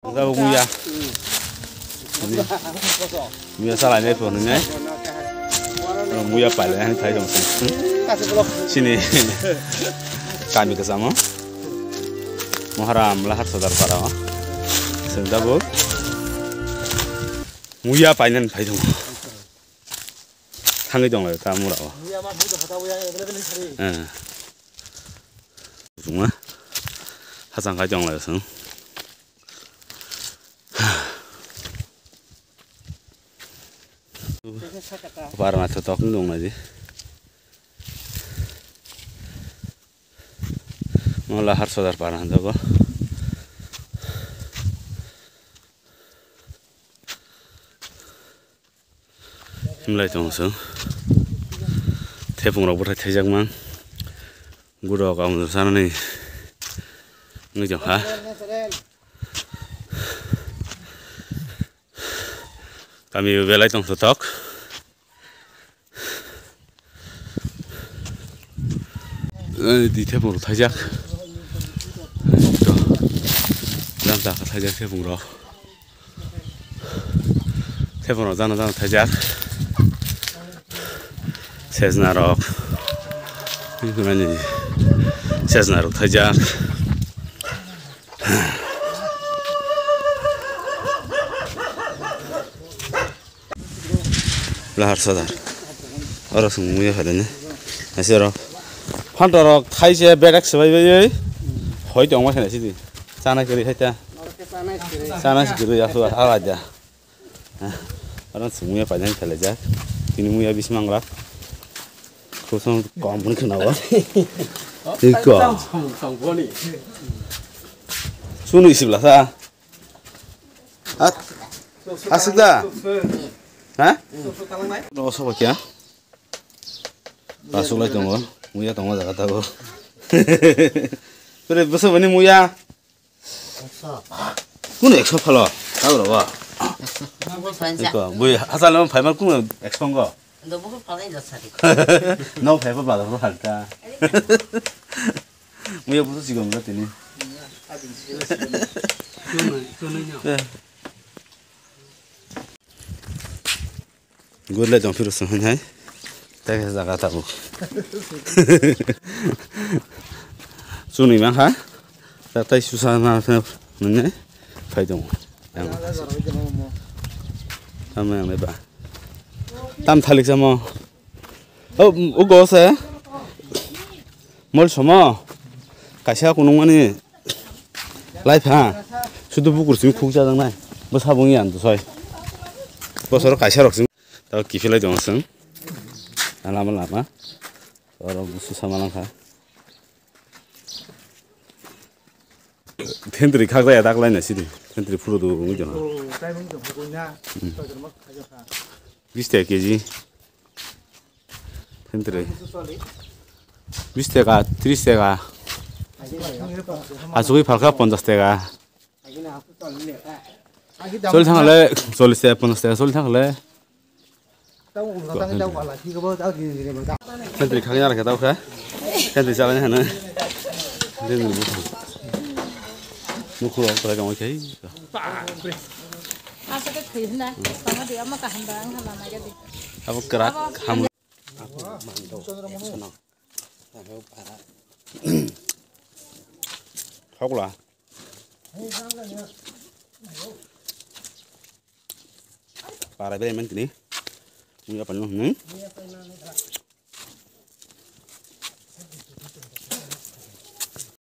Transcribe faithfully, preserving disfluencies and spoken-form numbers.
Tabuk muya. Muya salai nai phone nai. Muya pailai hani phai dong. Sini kami kasamo. Moharam lahar sadar para. Sengdabo. Muya painan phai dong. Thangwi tong lai ta mura o. Muya ma thangwi tong kha ta muya available ni sari. Eh. Chuma. Hachang khai tong lai sung. Parna to tok nung na di. Mola har sodar parna to go. Himlai tongo chwng. Thepung rok bwthai thaijak mang. Gurok ang sanani wngwi tong kha. Kami belai tong sotok. Di thepung rok thaijak. Jang ta kha thaijak thepung rok. Thepung rok jana jana thaijak. Sejna rok. Mani sejna rok thaijak. Lahar sadar. Oro sung muya khade ne. Asi oro. Phanta rok thaise bedek swbai bai. Hoi tong ma khana sidi. Chana kiri hai ta. Chana kiri asu ala ja. Oro sung muya pajan khale jak. Tini muya bismang rak. Kusung kom pun khana wa. Iko. Sunu isi belasa. At. Asik da. Ha? No soba kya? Pasuk lai tongo. Muya tongo jaga tago. Tore boso bani muya. Kun ekso phalo. Tago roba. Iko bui hasal no phaimal kun ekso ngo. No phaiba bala ro halta. Muya boso sigong ga tini. Gurle tong phiro song hai. Tai jaga tabuk. Chuni mang ha. Ta tai susa na nne phai dong. Yang. Tama yang leba. Tam thalik samo. O ugo se. Mol somo. Kaisa kunung mani. Lai pha. Sudu bukur simi khuk jajak nai. Bo sabung yan to soi. Bosoro kaisa rok simi. Tao kiphilai tong song. Lama lama. Oro gusu sama lang kha. Thentri khak jaya dak lai na sidi. Thentri phuru du wngwi tong. Bis taka keji. Thentri. Bis taka, tris taka. Asugwi phalkha ponchas taka. Choli thangale, choli se, ponchas taka choli thangale. Sentri khangya rakhe tau khe. Sentri chalani hano. Mukhulok try tong khe. Asa ke thwi hna, sama dia ma kaham bang hana na jadi. Abo krak ham. Hokla. Para bere man tini. Ini apa nih? Hmm?